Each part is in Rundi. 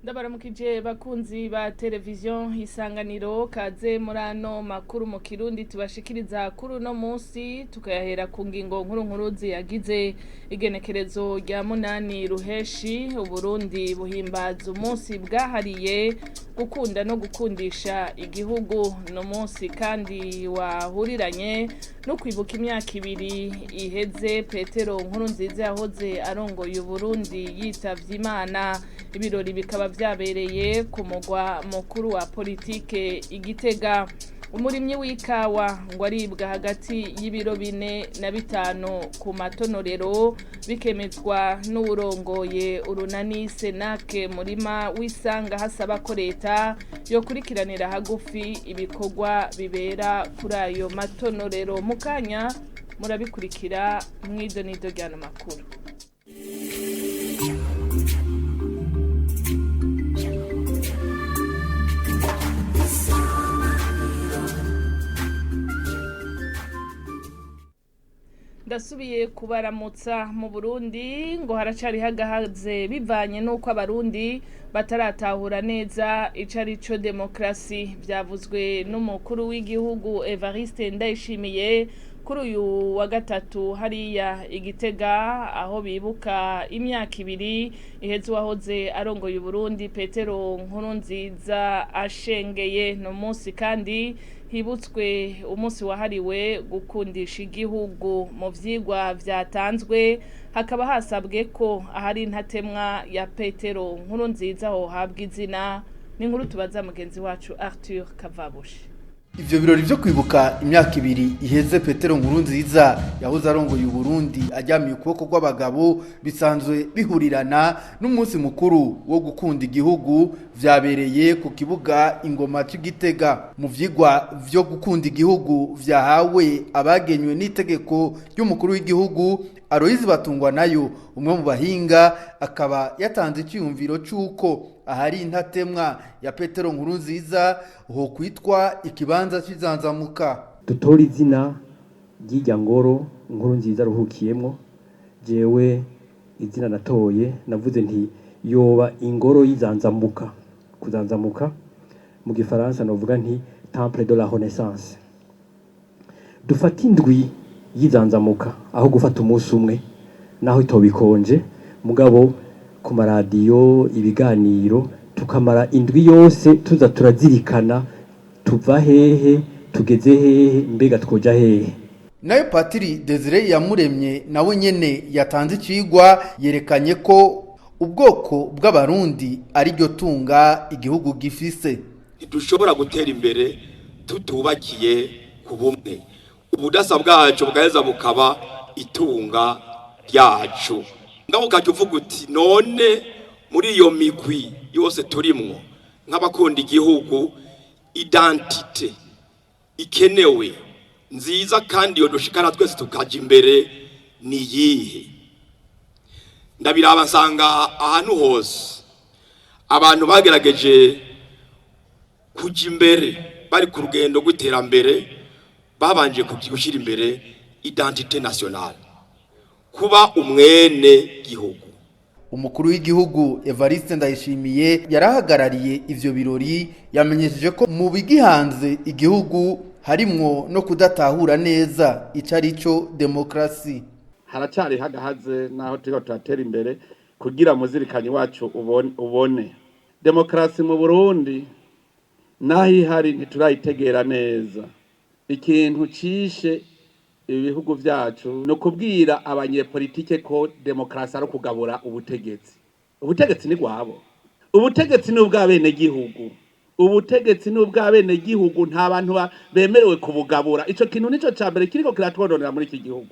Ndabaramukije bakunzi ba televiziyo Isanganiro, kaze muri ano makuru mu Kirundi tubashikiriza kuri uno munsi, tukayahera ku ngingo nkuru nkuru ziyagize. Igenekerezo rya 8 Ruheshi, Uburundi buhimbaza umunsi bwahariye gukunda no gukundisha igihugu. No munsi kandi wahuriranye no kwibuka imyaka 2 iheze Petero Nkurunziza yahoze arongoye Uburundi yitavye Imana. Ibirori bikaba vyabereye ku mugwa mukuru wa politike Igitega. Umurimyi w'ikawa ngo aribwa hagati y'ibiro 4 na 5 ku matonorero, bikemezwa n'uwurongoye urunani Senake murima w'Isanga, hasaba ko leta yokurikiranira hagufi ibikorwa bibera kuri ayo matonorero. Mukanya murabikurikira mw'idonido ry'ano makuru. Ndasubiye kubaramutsa. Mu Burundi ngo haracari hagahaze bivanye n'uko Abarundi bataratahura neza ico arico demokrasi. Vyavuzwe n'umukuru w'igihugu Evariste Ndayishimiye kuri uyu wa gatatu hariya Igitega, aho bibuka imyaka 2 iheze uwahoze arongoye Uburundi Petero Nkurunziza ashengeye. No munsi kandi hibutswe umunsi wahariwe gukundisha igihugu. Mu vyigwa vyatanzwe hakaba hasabwe ko ahari intatemwa ya Petero Nkurunziza hohabwa izina. Ni inkuru tubaza mugenzi wacu Arthur Kavabushi. Ivyo birori vyo kwibuka imyaka 2 iheze Petero Nkurunziza yahoze arongoye Uburundi aryamiye ukuboko kw'abagabo bisanzwe bihurirana n'umunsi mukuru wo gukunda igihugu, vyabereye ku kibuga Ingoma c'Igitega. Mu vyigwa vyo gukunda igihugu vyahawe abagenywe n'itegeko ry'umukuru w'igihugu, Aloyizi Batungwa nayo umwe mu bahinga akaba yatanze icyiyumviro c'uko ahari intatemwa ya Petero Nkurunziza ho kwitwa ikibanza c'Izanzamuka. Dutora izina ry'irya ngoro Nkurunziza ruhukiyemwo. Jewe izina natoye navuze nti yoba ingoro y'Izanzamuka. Kuzanzamuka mu gifaransa novuga nti Temple de la Renaissance. Dufata indwi y'Izanzamuka aho gufata umunsi umwe, naho itobikonje, mugabo ku maradiyo ibiganiro tukamara indwi yose tuza turazirikana tuva hehe tugeze hehe mbega twoja hehe. Nayo Patiri Desire Yamuremye nawe nyene yatanze icigwa, yerekanye ko ubwoko bw'Abarundi ari ryo tunga igihugu gifise. Ntidushobora gutera imbere tutubakiye ku bumwe, ubudasa bwacu bugaheza bukaba itunga ryacu. Ngaho ukajya uvuga uti none muri iyo migwi yose turimwo nk'abakunda igihugu, identite ikenewe nziza kandi iyo dushikana twese tukaja imbere ni iyihe? Ndabiraba nsanga ahantu hose abantu bagerageje kuja imbere bari ku rugendo rw'iterambere babanje gushyira imbere identite nationale, kuba umwene gihugu. Umukuru w'igihugu Evariste Ndayishimiye yarahagarariye ivyo birori, yamenyesheje ko mu bigihanze igihugu harimwo no kudatahura neza ico arico demokrasi. Haracari hagahaze naho turiko turatera imbere kugira muzirikanyi wacu ubone demokrasi mu Burundi naho ihari ntiturayitegera neza. Ikintu cishe ibihugu vyacu no kubwira abanyepolitike ko demokrasi ari ukugabura ubutegetsi. Ubutegetsi ni gwabo, ubutegetsi ni ubw'abenegihugu, ubutegetsi ni ubw'abenegihugu, nta bantu bemerewe kubugabura. Ico kintu nico ca mbere kiriko kiratwononera muri iki gihugu.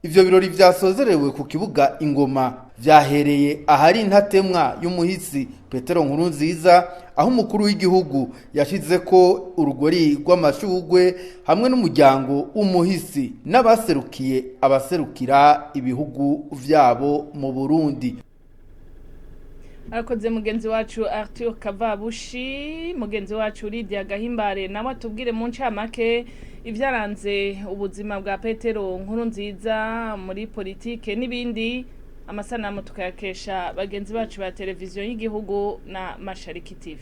Ivyo birori vyasozerewe ku kibuga Ingoma vyahereye ahari intatemwa y'umuhisi Petero Nkurunziza, aho umukuru w'igihugu yashize ko urugori rw'amashugwe hamwe n'umuryango w'umuhisi n'abaserukiye abaserukira ibihugu vyabo mu Burundi. Arakoze mugenzi wacu Arthur Kavabushi. Mugenzi wacu Lydia Gahimbare nawe atubwire mu ncamake ivyaranze ubuzima bwa Petero Nkurunziza muri politike n'ibindi. Amasanamu tukayakesha bagenzi bacu ba televiziyo y'igihugu na Mashariki TV.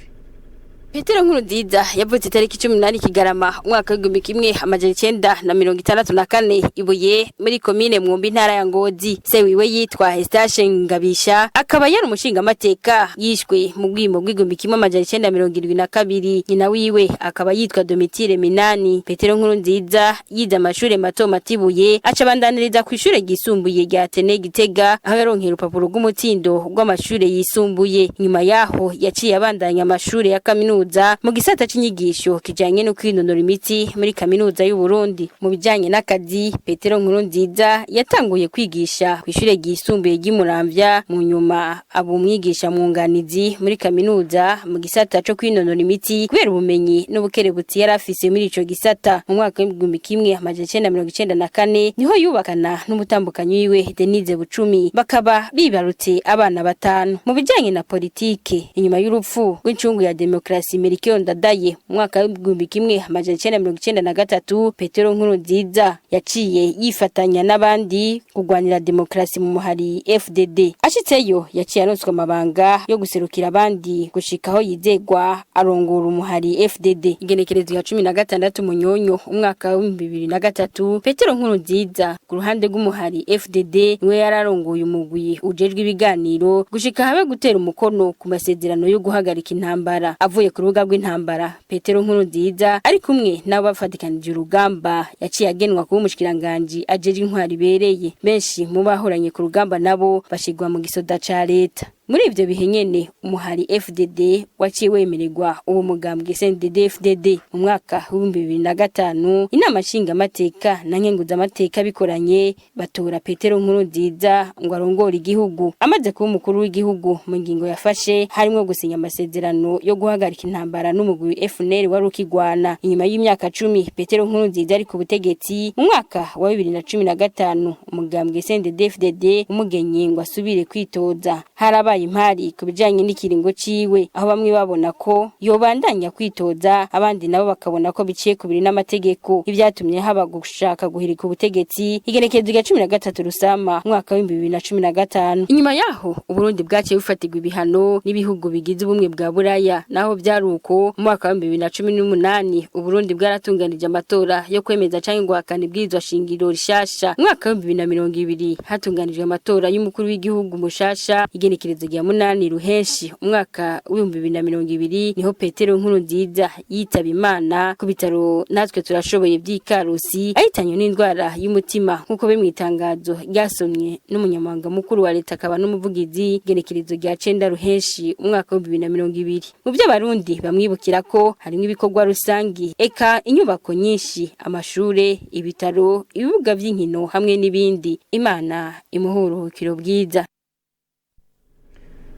Petero Nkurunziza yavutse itariki 18 Kigarama umwaka w'1964 Ibuye muri komine Mwumbi, intara ya Ngozi. Se wiwe yitwa Eustache Ngabisha, akaba yari umushinga amateka yishwe mu bwimo bw'1972. Nyina wiwe akaba yitwa Domitire Minani. Petero Nkurunziza yize amashure mato mato Ibuye, aca abandaniriza ku ishure ryisumbuye rya Tene Gitega, aho yaronkera urupapuro rw'umutsindo rw'amashure yisumbuye. Nyuma yaho yaciye abandanya amashure ya kaminuza mu gisata c'inyigisho kijanye no kwinonora imitsi muri kaminuza y'u Burundi. Mu bijanye n'akazi, Petero Nkurunziza yatanguye kwigisha kw'ishure ryisumbuye ry'Imuramvya, mu nyuma aba umwigisha mwunganizi muri kaminuza mu gisata co kwinonora imitsi, kubera ubumenyi n'ubukerebutsi yari afise muri ico gisata. Mu mwaka w'1994 niho yubakana n'umutambukanyi wiwe Denise Bucumi, bakaba bibarutse abana batanu. Mu bijanye na politike, inyuma y'urupfu rw'incungu ya demokrasi Melchior Ndadaye mu mwaka w'1993, Petero Nkurunziza yaciye yifatanya n'abandi kugwanira demokrasi mu muhari FDD. Ashitseyo yaciye aronswa amabanga yo guserukira abandi gushikaho yizegwa arongora umuhari FDD. Igenekerezo ya 16 Munyonyo umwaka wa 2003, Petero Nkurunziza ku ruhande rw'umuhari FDD niwe yararongoye umugwi ujejwe ibiganiro gushika habe gutera umukono ku masezerano yo guhagarika intambara. Avuye ku rubuga rw'intambara, Petero Nkurunziza ari kumwe n'abo bafatikanije urugamba yaciye agenwa kuba umushikiranganje ajejwe intwari ibereye. Benshi mu bahoranye ku rugamba nabo bashigwa mu gisoda ca leta. Muri ivyo bihe nyene umuhari FDD waciye wemererwa uwo mugambwe CNDD FDD. Mu mwaka w'2005 inama nshinga amateka na nkenguza amateka bikoranye batora Petero Nkurunziza ngo arongore igihugu. Amaze kuba umukuru w'igihugu, mu ngingo yafashe harimwo gusinya amasezerano yo guhagarika intambara n'umugwi FNL wari ukigwana. Inyuma y'imyaka 10 Petero Nkurunziza ari ku butegetsi, mu mwaka wa 2015 umugambwe CNDD FDD umugenye ngo asubire kwitoza. Harabaye impari ku bijanye n'ikiringo ciwe, aho bamwe babona ko yobandanya kwitoza, abandi nabo bakabona ko biciye kubiri n'amategeko, ivyatumye haba gushaka guhirika ubutegetsi igenekerezo rya 13 Rusama umwaka wa 2015. Inyuma yaho Uburundi bwaciye bufatirwa ibihano n'ibihugu bigize ubumwe bwa Buraya. Naho vyaruko, mu mwaka wa 2018 Uburundi bwaratunganije amatora yo kwemeza canke guhakana ibwirizwa shingiro rishasha. Mu mwaka wa 2020 hatunganijwe amatora y'umukuru w'igihugu mushasha. Igenekerezo rya 8 Ruhenshi umwaka w'2020 niho Petero Nkurunziza yitaba Imana ku bitaro Natwe Turashoboye by'Ikarusi, ahitanywe n'indwara y'umutima, nkuko biri mu itangazo ryasomye n'umunyamabanga mukuru wa leta akaba n'umuvugizi, igenekerezo rya 9 Ruhenshi umwaka wa 2020. Mu byo abarundi bamwibukira ko harimo ibikorwa rusangi, eka inyubako nyinshi, amashure, ibitaro, ibibuga vy'inkino hamwe n'ibindi. Imana imuhe uburuhukiro bwiza.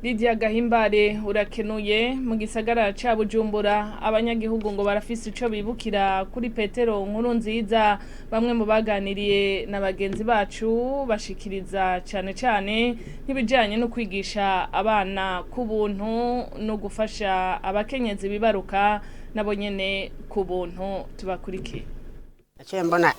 Lydia Gahimbare, urakenuye. Mu gisagara ca Bujumbura abanyagihugu ngo barafise ico bibukira kuri Petero Nkurunziza. Bamwe mu baganiriye na bagenzi bacu bashikiriza cane cane nk'ibijanye no kwigisha abana ku buntu no gufasha abakenyezi bibaruka nabo nyene ku buntu. Tubakurikiye. Naciye mbona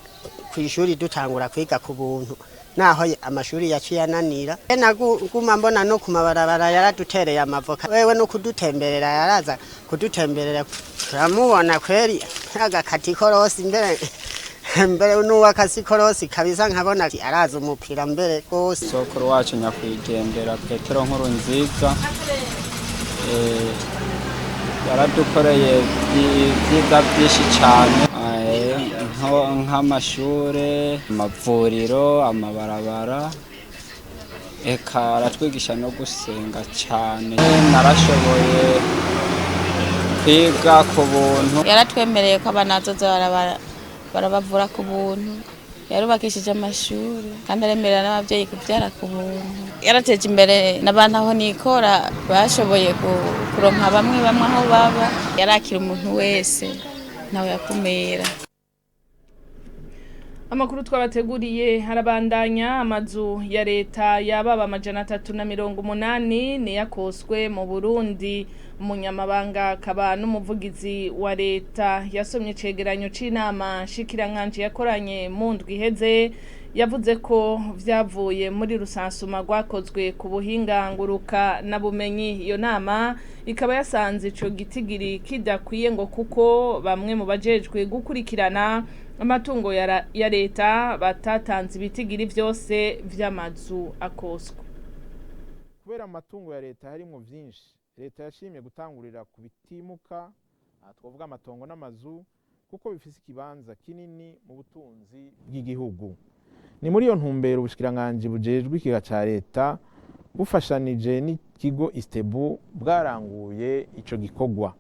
ku ishuri dutangura kwiga ku buntu, naho amashuri yaciye ananira. Naguma mbona no ku mabarabara yaradutereye amavoka, wewe no kudutemberera yaraza kudutemberera, turamubona kweri agakata ikorosi, mbere mbere n'uwakasi ikorosi kabisa, nkabona araza umupira mbere rwose. Sokuru wacu nyakwigendera Petero Nkurunziza yaradukoreye ibyiza byinshi cyane, nk'amashure, amavuriro, amabarabara, eka aratwigisha no gusenga cyane. Narashoboye kwiga ku buntu. Yaratwemereye ko abana bazoza barabavura ku buntu, yarubakishije amashuri kandi aremerera n'ababyeyi kubyara ku buntu. Yarateje imbere n'abantu aho nikora bashoboye kuronka bamwe bamwe aho baba. Yarakira umuntu wese, ntawe yakumira. Amakuru twabateguriye harabandanya. Amazu ya leta yababa 380 niyakoswe mu Burundi. Umunyamabanga akaba n'umuvugizi wa leta yasomye icegeranyo c'inama nshikiranganji yakoranye mu ndwi iheze. Yavuze ko vyavuye muri rusansuma rwakozwe ku buhinga nguruka na bumenyi. Iyo nama ikaba yasanze ico gitigiri kidakwiye, ngo kuko bamwe mu bajejwe gukurikirana amatungo ya leta batatanze ibitigiri vyose vy'amazu akoswe. Kubera amatungo ya leta harimwo vyinshi, leta yashimye gutangurira ku bitimuka, aha twavuga amatongo n'amazu, kuko bifise ikibanza kinini mu butunzi bw'igihugu. Ni muri iyo ntumbero ubushikiranganji bujejwe ikigega ca leta bufashanije n'ikigo Istebu bwaranguye ico gikorwa.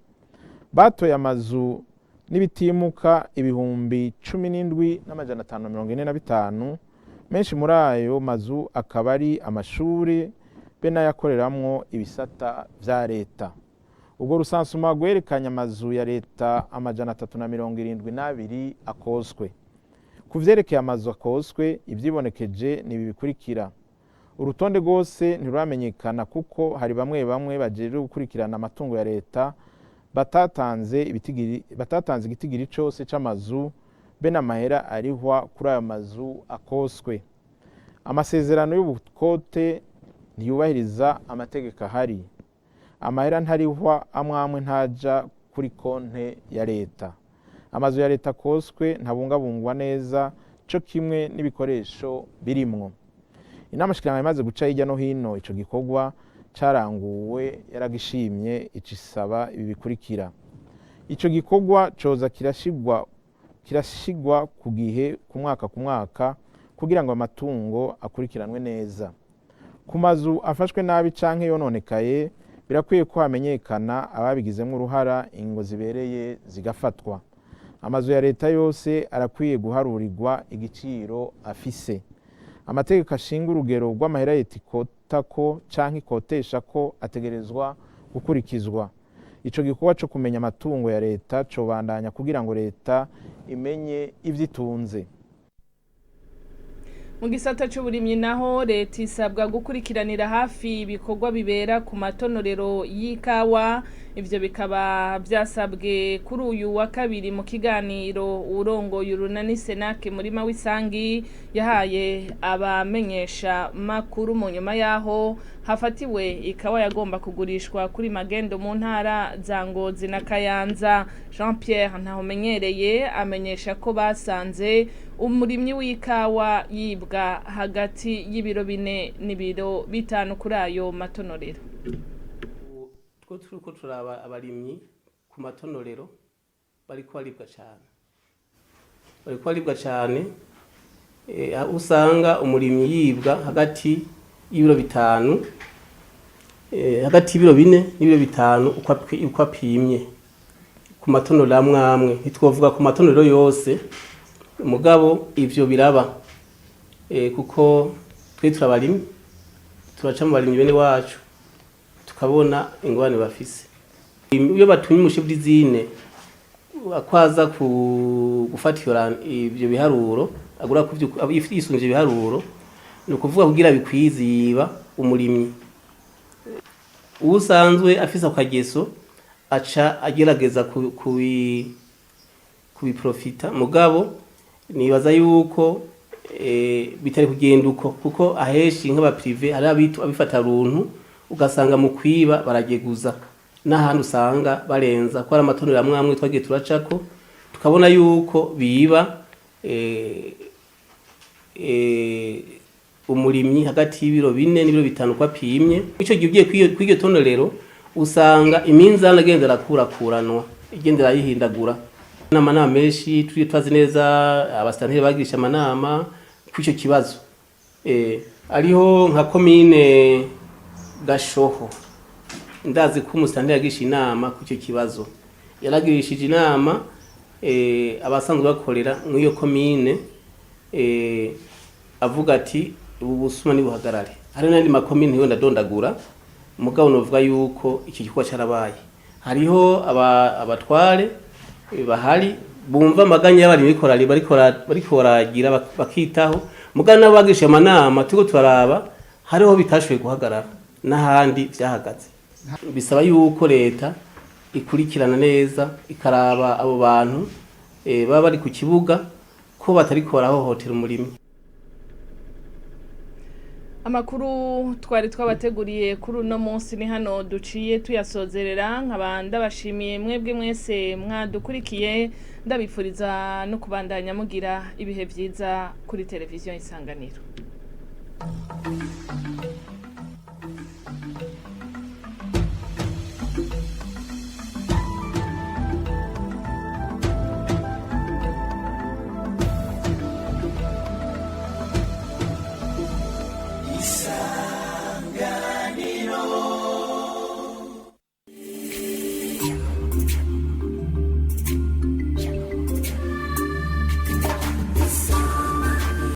Batoye amazu n'ibitimuka 17,545. Menshi muri ayo mazu akaba ari amashuri be n'ayakoreramwo ibisata vya leta. Ubwo rusansuma rwerekanye amazu ya leta 372 akoswe. Ku vyerekeye amazu akoswe, ivyibonekeje ni ibi bikurikira: urutonde rwose ntiruramenyekana, kuko hari bamwe bamwe bajejwe gukurikirana amatungo ya leta batatanze igitigiri cose c'amazu be n'amahera arihwa kuri ayo mazu akoswe. Amasezerano y'ubukote ntiyubahiriza amategeko ahari. Amahera ntarihwa, amwe amwe ntaja kuri konte ya leta. Amazu ya leta akoswe ntabungabungwa neza, co kimwe n'ibikoresho birimwo. Inama shikiranganji imaze guca hirya no hino ico gikorwa caranguwe, yaragishimye, icisaba ibi bikurikira: ico gikorwa coza kirashigwa ku gihe, ku mwaka ku mwaka, kugira ngo amatungo akurikiranwe neza. Ku mazu afashwe nabi canke yononekaye, birakwiye ko hamenyekana ababigizemwo uruhara, ingo zibereye zigafatwa. Amazu ya leta yose arakwiye guharurirwa igiciro afise. Amategeko ashinga urugero rw'amahera leta ikotako canke ikotesha ko ategerezwa gukurikizwa. Ico gikorwa co kumenya amatungo ya leta cobandanya kugira ngo leta imenye ivyo itunze. Mu gisata c'uburimyi naho, leta isabwa gukurikiranira hafi ibikorwa bibera ku matonorero y'ikawa. Ivyo bikaba vyasabwe kuri uyu wa kabiri mu kiganiro urongoye urunani Senake Murima w'Isangi yahaye abamenyesha makuru, mu nyuma yaho hafatiwe ikawa yagomba kugurishwa kuri magendo mu ntara za Ngozi na Kayanza. Jean Pierre Ntahomenyereye amenyesha ko basanze umurimyi w'ikawa yibwa hagati y'ibiro 4 n'ibiro 5 kuri ayo matonorero. Two turiko turaba abarimyi ku matonorero bariko baribwa cane, bariko baribwa cane. Usanga umurimyi yibwa hagati y'ibiro 5, hagati y'ibiro 4 n'ibiro 5 uko apimye ku matonorero amwe amwe. Ntitwovuga ku matonorero yose, mugabo ivyo biraba, kuko twe turabarimyi, turaca mu barimyi bene wacu, tukabona ingorane bafise. Iyo batumye umushefu d'izine akwaza gufata ivyo biharuro, agura yisunze ibiharuro, ni ukuvuga kugira bikwiziba umurimyi usanzwe afise akageso aca agerageza kubiprofita. Mugabo nibaza yuko bitari kugenda uko, kuko aheshi nk'aba privé hari abifata runtu, ugasanga mu kwiba barageguza n'ahandi usanga barenza ko ari amatonero amwe amwe twagiye turacako tukabona yuko biba umurimyi hagati y'ibiro 4 n'ibiro 5 kwa apimye. Ico gihe ugiye kw'iryo tonorero usanga iminzani agenda arakurakuranwa, igenda arayihindagura. N'amanama menshi turi twazi neza, abasitanteri bagirisha amanama kw'ico kibazo. Ariho nka komine Gashoho, ndazi ko umusitanteri yagisha inama kw'icyo kibazo, yaragirishije inama abasanzwe bakorera mw'iyo komine, avuga ati ubu busuma nibuhagarare. Hari n'andi makomine ntiwe ndadondagura, mugabo novuga yuko iki gikorwa carabaye. Hariho abatware bahari bumva amaganya y'abarimyi bariko baragira bakitaho, mugabo nabo bagisha amanama turiko turaraba hariho bitashoboye guhagarara n'ahandi vyahagaze. Bisaba yuko leta ikurikirana neza, ikaraba abo bantu baba bari ku kibuga ko batariko barahohotera umurimyi. Amakuru twari twabateguriye kuri uno munsi ni hano duciye tuyasozerera, nkaba ndabashimiye mwebwe mwese mwadukurikiye, ndabifuriza no kubandanya mugira ibihe vyiza kuri televiziyo Isanganiro.